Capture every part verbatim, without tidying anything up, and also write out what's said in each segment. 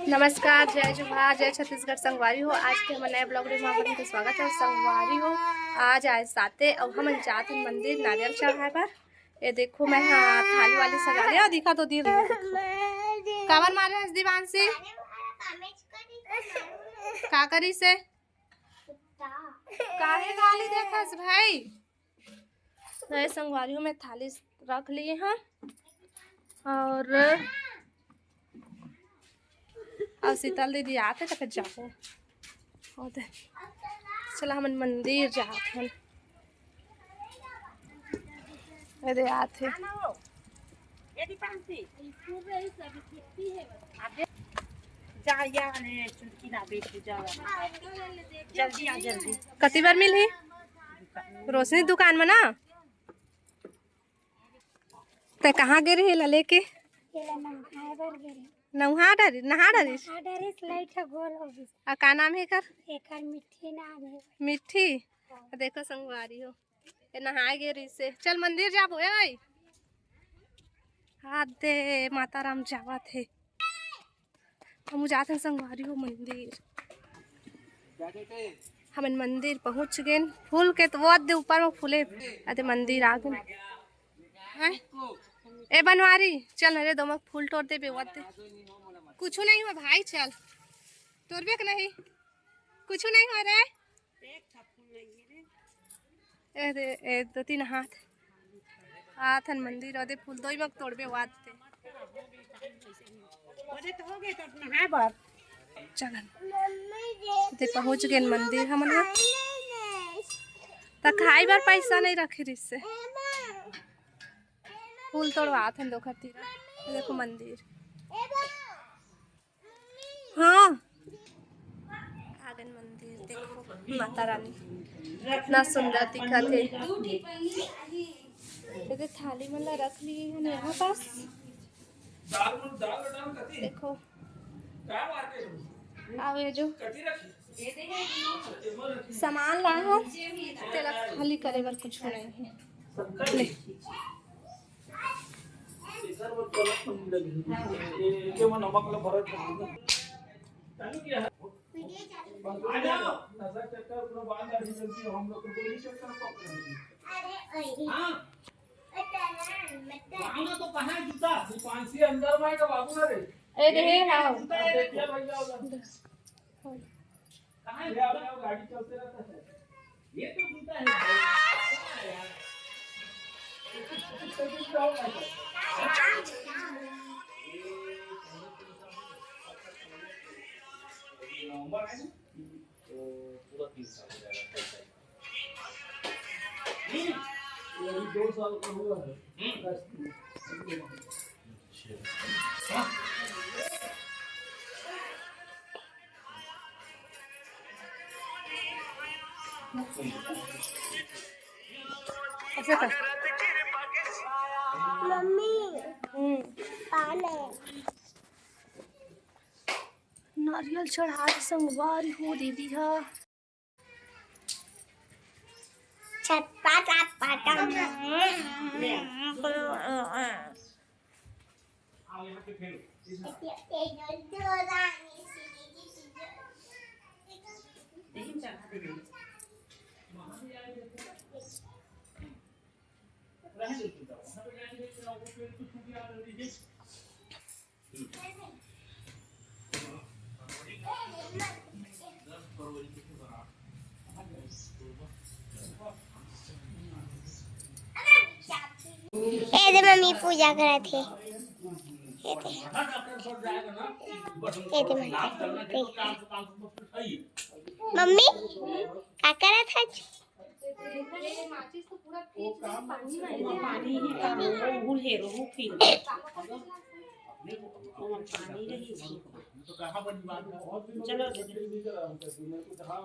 नमस्कार, जय जोहार, जय छत्तीसगढ़ संगवारी हो। आज के हमर नए vlog में आप मन के स्वागत है। संगवारी हो, आज आए साते अउ हमन जात हन मंदिर नारियल चढ़ाए बर। ये देखो, मैं हा थाली वाली सजा ले, दिखा तो दी। काबर मारे हस दिवांशी? का करी से? काहे गाली देथस भाई? नए संगवारी हो, मैं थाली रख लिए हैं और अब शीतल दीदी आथे त फिर जाबो। और दे, चला हमन मंदिर जात हन। ये दे आथे। जा या ने चुटकी ना बेच जा। जल्दी आ, जल्दी। कति बार मिलही? रोशनी दुकान में ना। ते कहाँ गे रहे ला लेके? एला नहाए बर गे रहे। नहा डरी, नहा डरिस? नहा डरिस, लाइट ह गोल हो गिस। आ का नाम है एकर? एकर मिट्ठी नाम है। मिट्ठी? हाँ। देखो संगवारी हो, ये नहाए गे रहिस हे। चल मंदिर जाबो ए भाई। हाथ दे, माता राम जावत हे। हम जात हन संगवारी हो मंदिर। हमन मंदिर पहुंच गेन। फूल के तो वो दे ऊपर में फूले, अदे मंदिर आ गेन। हैं? ए बनवारी, चल न रे, दो में फूल तोड़ दे बे, वो दे। कुछ नहीं हुआ भाई, चल। तोड़बे के नहीं? कुछ नहीं हुआ रे। ए दे, ए दो तीन हाथ। हाथ हन मंदिर, ओदे फूल दोई मग तोड़बे वाद ते। ओदे तो हो गए, तो नहाए बर। चलन। ते पहुंच गेन मंदिर हमन ह। त खाई बर पैसा नहीं रखे रिस से। फूल तोड़वात हन दोखर तीरा। देखो मंदिर। हाँ। आगन मंदिर देखो, माता रानी कितना सुंदर दिखत हे। एदे थाली मन ला रख लिए हन यहाँ पास। देखो, अब ये जो सामान लाए हन, तेला खाली करे बर कुछ नहीं है। ले। ए, दे, हाँ। कहाँ है? आओ, आओ, गाड़ी चलते रहता है। ये तो जूता है भाई। नवंबर है ना? तो पूरा तीन साल हो जाएगा। हम्म। ये अभी दो साल का हुआ है। हम्म। अच्छा। ऐसे कर। मम्मी, हम्म। पानी। नारियल चढ़ा के संगवारी हो दीदी हा। छटपटा पटा। ए दे मम्मी पूजा करत हे। ए दे। ए दे मम्मी। मम्मी, का करत हच? पानी है, वो हेरो, वो फील। ओमन पानी रही थी। चलो, दीदी।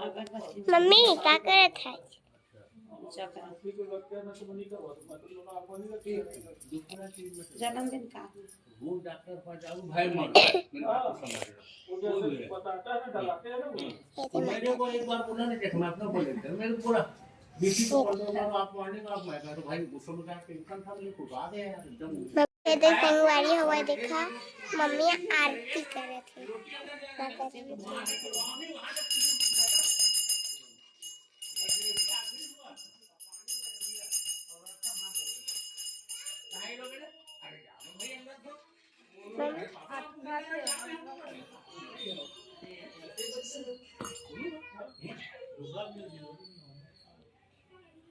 अगरबत्ती। मम्मी, का करत है? पूजा करत। जन्मदिन का है? वो डॉक्टर पास जाऊँ, भाई मर गया। मेरी बात को समझ लो। कोई भी है। ये तो मेरे को एक बार बोला ना, देख, मैं अपना बोले थे, मेरे को बोला, बीपी को बोल दो, आप मॉर्निंग आप, मैं कहा, तो भाई, उस समय का टेंशन था, मेरे को आ गया यार, एकदम। ये देख, संगवारी हो, देखा, मम्मी आरती करत हे माता रानी के। मम्मी,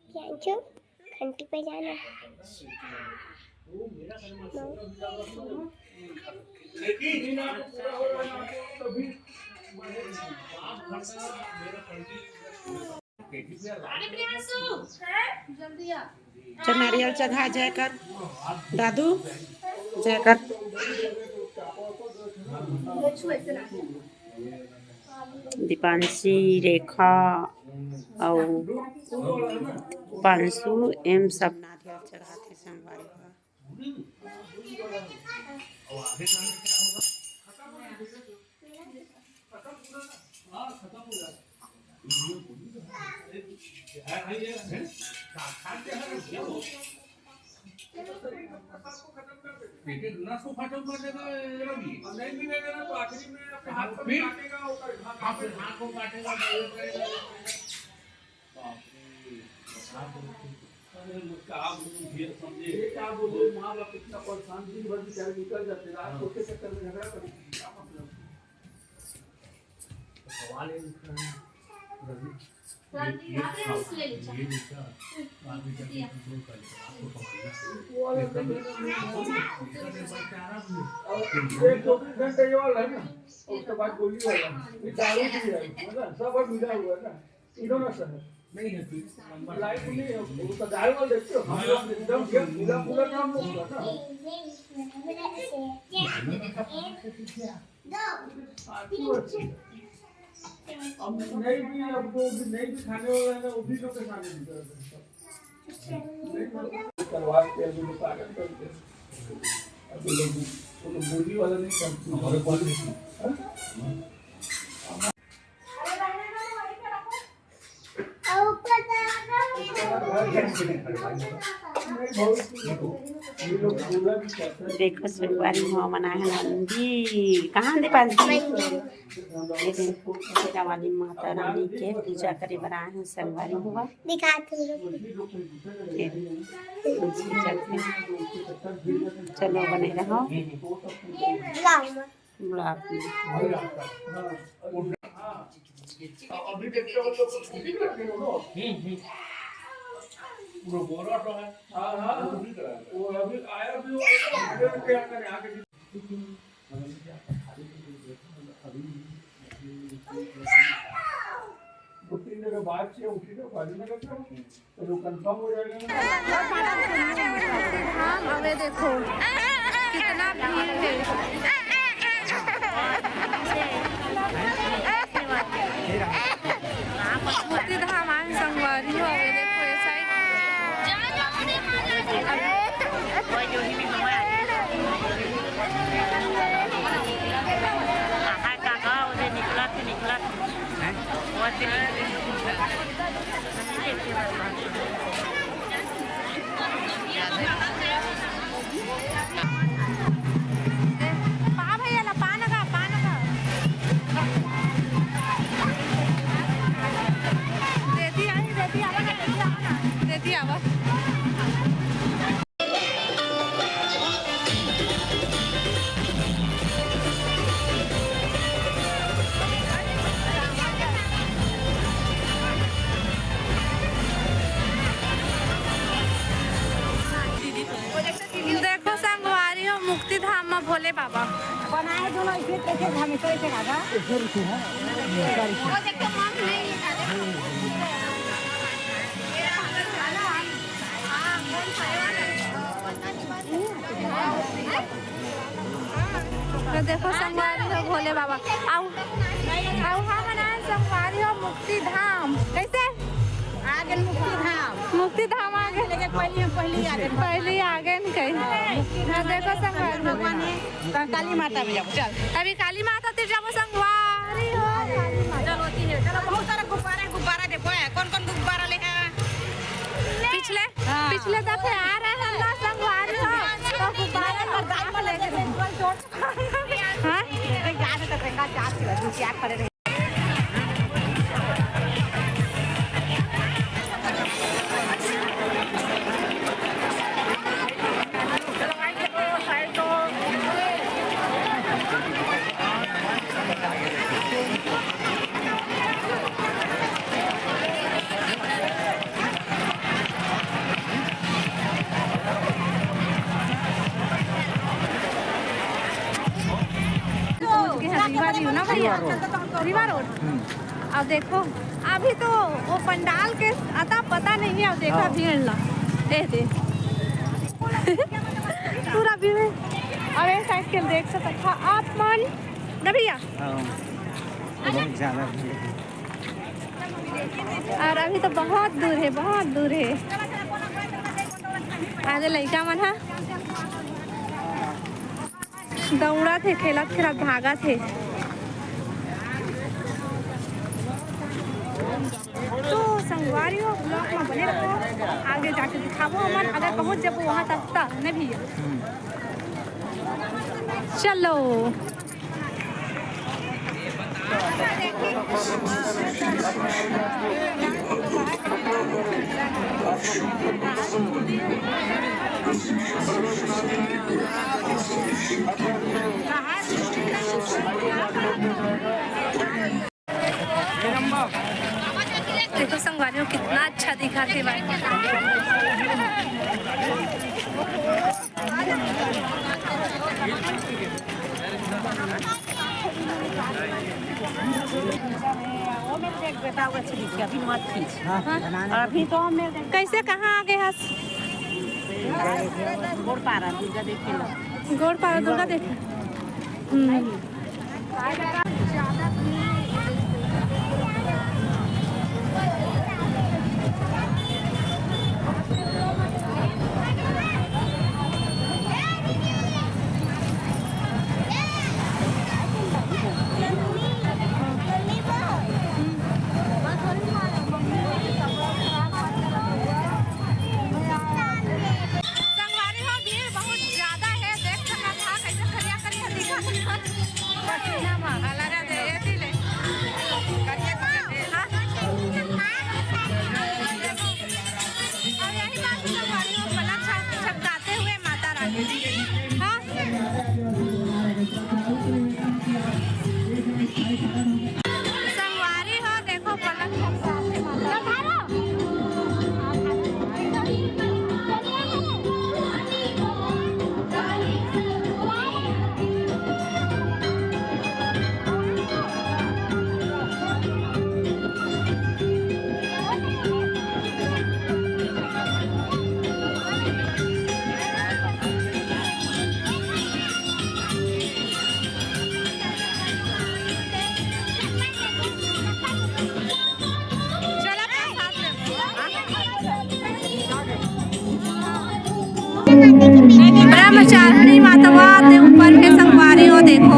क्या जो घंटी पे जाना। चल, नारियल चघा, जय कर दादू, जय कर। दीपांशी, रेखा अउ पांशु, एम सब नारियल चढ़ाथे संगवारी हो। अब नहीं भी, अब जो भी नहीं भी खाने वाला है ना, वो भी लोग के सामने भी करते हैं। तलवार के अभी लोग पागल करते हैं। अब वो लोग, वो लोग बोली वाला नहीं करते। हमारे पास नहीं। हाँ? देखो, संगवारी हो, मनाए हे नंदी। कहाँ दे पास? ये देखो, शेरा वाली माता रानी के पूजा करे बर आए हे संगवारी हो। दिखा तुम लोग। ये पूजा करके। चलो, बने रहो। ब्लॉग में। अभी देखते हो तो कुछ भी करते हो ना? हम्म, हम्म। वो गोरा तो है। हाँ, हाँ। वो भी करा है। वो अभी आया भी होगा, तो फिर क्या करें, आगे भी। दो तीन जगह बात किया, उठी ना, बाजू में करते हो। धाम, अबे देखो कितना भीड़ है। मुक्ति धाम आए संगवारी हो, अबे देखो ये साइड। पा भैया ला, पान का, पान का। देती आई, देती आवा ना, देती आवा ना, देती आवा। देखो संगवारी हो, मुक्ति धाम में भोले बाबा बनाए दोनों ऐसे, ऐसे हमेशा ऐसे रहा। वो देखो, मास्क नहीं निकाले। तो देखो संगवारी हो भोले बाबा। आउ, आउ हम ना संगवारी हो मुक्ति धाम। कैसे? आगे मुक्ति धाम। मुक्ति धाम आगे। लेकिन पहली हम पहली आगे। पहली आगे न कहीं। हाँ, देखो संगवारी हो। भगवान है। तो काली माता भी जाओ, चल। अभी काली माता तिर जाबो संगवारी हो, काली माता। चलो, ठीक है। चलो, बहुत सारा गुब्बारा है, गुब्बारा देखो है। कौन कौन गुब्बारा ले है? पिछले, हाँ। पिछले दफे आ रहे हैं ना संगवारी हो, तो गुब्बारा पहुंच गए हैं रीवा व्यू ना भैया, रीवा रोड। अब देखो, अभी तो वो पंडाल के अता पता नहीं है। अब देखो भीड़ ला, देख दे। पूरा भीड़ है। और ये साइड के देख सकता था आप मन ना भैया। हाँ, बहुत ज्यादा भीड़ है। और अभी तो बहुत दूर है, बहुत दूर है। आगे लइका मन हा दौड़त हे, खेलत खेलत भागत हे। तो संगवारी हो, ब्लॉग में बने रहो, आगे जाके दिखाबो हमन, अगर पहुंच जाबो वहां तक त, नहीं भैया? चलो। देखो संगवारी हो, कितना अच्छा दिखत हे भाई। वो मेरे देख बेटा, वो अच्छी दिखी, अभी मत खींच। हाँ। अभी तो हम मेरे देख कैसे, कहाँ आ गए हस? गोड़ पारा दुर्गा देखे ला। गोड़ पारा दुर्गा देखे। हम्म। संगवारी हो, भीड़ बहुत ज्यादा है, देख सकत हा, कैसे खड़िया खड़िया दिखत हे। पसीना मा हला दे, एती ले। करिया दिखत हे, हाँ। और यही बात संगवारी हो, पलक छप-, छपकाते हुए माता रानी। हाँ। संगवारी हो, देखो पलक छपकाते माता। ब्रह्मचारिणी माता वा ते ऊपर में संगवारी हो, देखो।